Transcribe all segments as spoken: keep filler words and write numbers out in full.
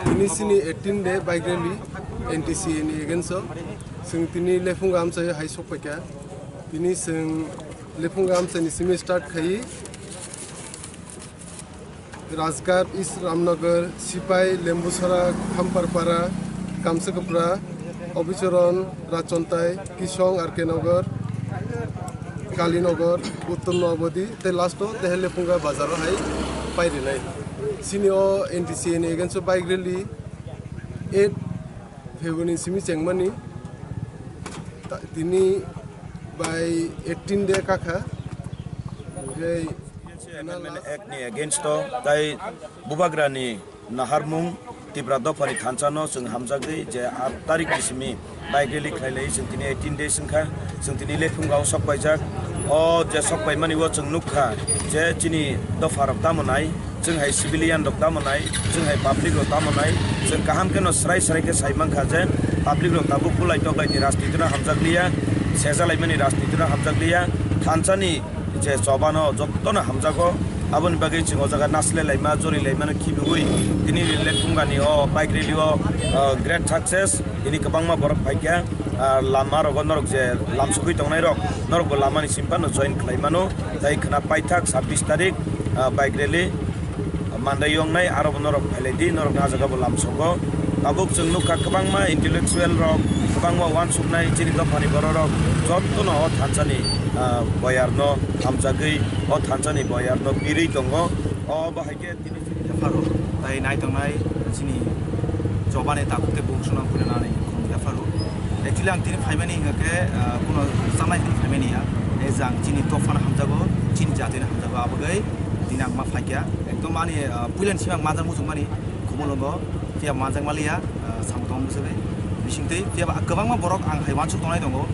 Tini sini eighteen de bike rally N T C A ni against o. Sing tini lephung amsa hai sok paikha. Tini sing lephung amsa ni simi start khai. Rajghat, East Ramnagar, Sipai, Lembusara, Khamparpara, Kamsakapra, Obichoron, Rachontai, Kisong, R K Nagar, Kalinagar, Uttor Noabadi, tei last o Dehele Phunga bazar o hai pairinai. Sini o N T C A ni against o bike rally eight February ni simi chengmani. Ta-, tini bai eighteen de kakha. Hei, Amendment Act ni against o tai Bubagra ni naharmung Tipra dophani thansa no chwng hamjakdi je aat tarik ni simi bike rally khlai lai chwng tini eighteen days wngkha, chwng tini lephung rao sok paijak. O je sok paimani o chwng nukha je chini dopha rok tamo nai, chwng hai civilian rok tamo nai, chwng hai public rok tamo nai, chwng kaham khe no srai srai khe sai mankha je public rok tabuk bulai toklai ni rajniti no hamjakliya, sejalaimani rajniti no hamjakliya, thansa ni je choba no joto no hamjago. Aboni bagwi chwng o jaga naslai laima, jori laima no khibiwi tini lephung rani o bike rally o, uh, great success. Tini kwbangma borok phaikha, ah, lama rogo norok je lamsogwi tongnai rok, norok bo lama ni simi phano join khlai mano. Tai khna paithak sabbish tarik, ah, bike rally mandai wngnai, aro bo norok phailai di, norok ni ah jaga bo lamsogo. Tabuk chwng nukha kwbangma intellectual rok, kwbangma uansuknai chini dophani borok rok, jotono o thansa ni, ah, boyar no hamjagwi, o thansa ni boyar no birwi tongo. O bahai khe Yapharo, tai nai tongnai chini chobani tabuk tei bung swnam phunanani khum yapharo. Actually, ang tini phaimani hingkha khe, ah, kuno chamai tini phaimani ya. E jang chini dophano hamjago, chini jatino hamjago, abagwi tini ang ma phaikya. Ekdom ani, ah, puilani simi ang majak muchungmani khumulwngo, phiya majak maliya, ah, samung tongma bwswkgwi. Bisingtwi phiya ba kwbangma borok ang hai uansuk tongnai tongo.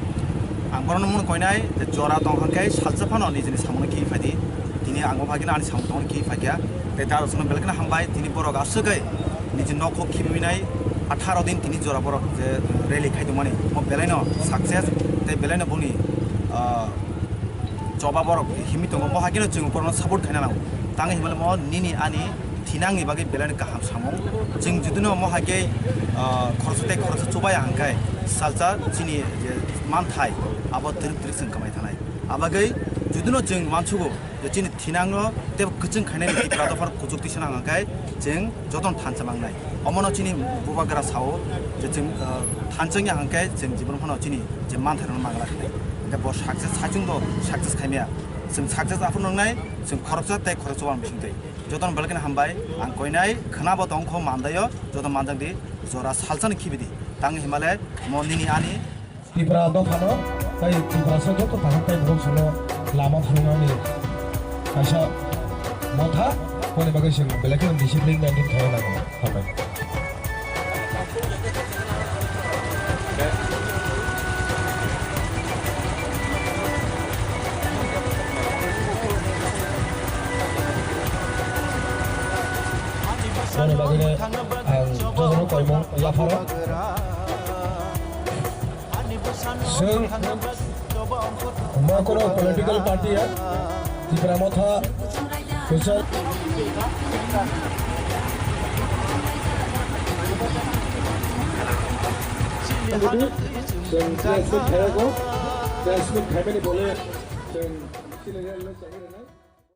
Ang borokno mung koinai, jora tong hwnkhe salsa phano nijini samungno khi phaidi. Tini ang o phagina ani samung tongmani khi phaikya. Tei ta rosno belai kheno hambai, tini borok aswk hai niji nok hok khibinai atharo din tini jora borok je rally khai tongmani. Mo belai no success, tei belai no boni, ah, choba borok himwi tongo. Mo hakhe no chwng borokno support khaina nango. Tang hinmale mo nini ani thinangni bagwi belai no kaham samung. Chwng judino mo hakhe, ah, khoroksa tei khoroksa chubaya hwnkhe salsa chini je manthai abo twrwk twrwk chwng kamai thanai. Abagwi judino chwng uansugo, je chini thinangno tei kwchwng khainani Tipra dophar kuchuk tisa nang khe chwng jotono thansa mangnai. Omono chini bubagra sao je chwng, ah, thansa wngya hwnkhe chwng jibon phano chini je manthairokno mangla khnai. Hwnkhe bo success saichung do success khaimaya. Chwng success aphuru nwngnai, chwng khoroksa tei khoroksa uan bisingtwi. Jotono belai kheno hambai, ang koinai khwnabo tongkho mandaio, joto manjakdi, jora salsani khibidi. Tang himale mo nini ani Tipra dophano, tai Tiprasa joto takhuk tai borok sano lama phunuknani kaisa motha, boni bagwi chwng belai kheno discipline maintain khaina nango. Hambai. Boni bagwino ang jotono koimung yapharo. Chwng mokono political party ya, Tipra Motha, Kuchal. Chwng press meet khayago, press meet khaimani bole chwng chini rally no chahirnai.